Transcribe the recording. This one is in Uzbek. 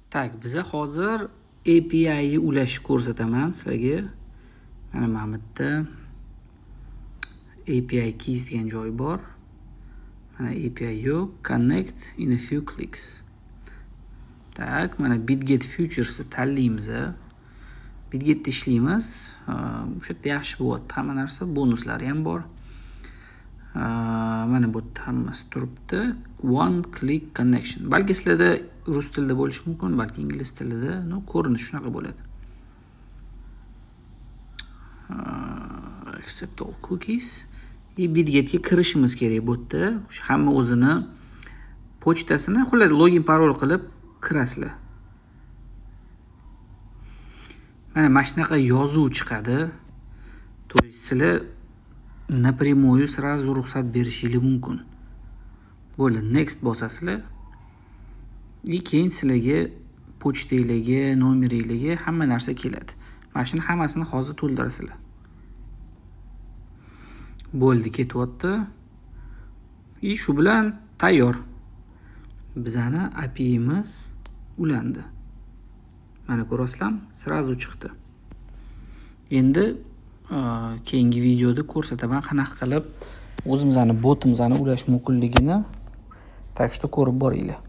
Так, biza hozir API'ni ulashni ko'rsataman sizlarga. Mana bu yerda API keys degan joy bor. Mana API yo'q. Connect in a few clicks. Так, mana Bitget Futures'ni tanlaymiz. Bitgetda ishlaymiz. O'sha yerda yaxshi bo'lyapti hamma narsa, bonuslari ham bor. Mana bu yerda hammasi turibdi. One click connection. Balki sizlarda rus tilida bo'lishi mumkin, balki ingliz tilida, но ko'rinishi shunaqa bo'ladi. Accept all cookies. И Bitgetga kirishimiz kerak bu yerda. O'sha hamma o'zini pochtasini, xullas login parol qilib kirasizlar. Mana shunaqa yozuv chiqadi. То есть sizlar напрямую сразу ruxsat berishinglar mumkin. Bo'ldi, next bosasizlar. И keyin sizlarga pochtanglarga, nomeringlarga hamma narsa keladi. Mana shuni hammasini hozir to'ldirasizlar. Bo'ldi, ketyapti. И shu bilan tayyor. Bizani API'miz ulandi. Mana ko'rasizlarmi? Сразу chiqdi. Endi keyingi videoda ko'rsataman qanaqa qilib o'zimizni botimizni ulash mumkinligini. Так что ko'rib boringlar.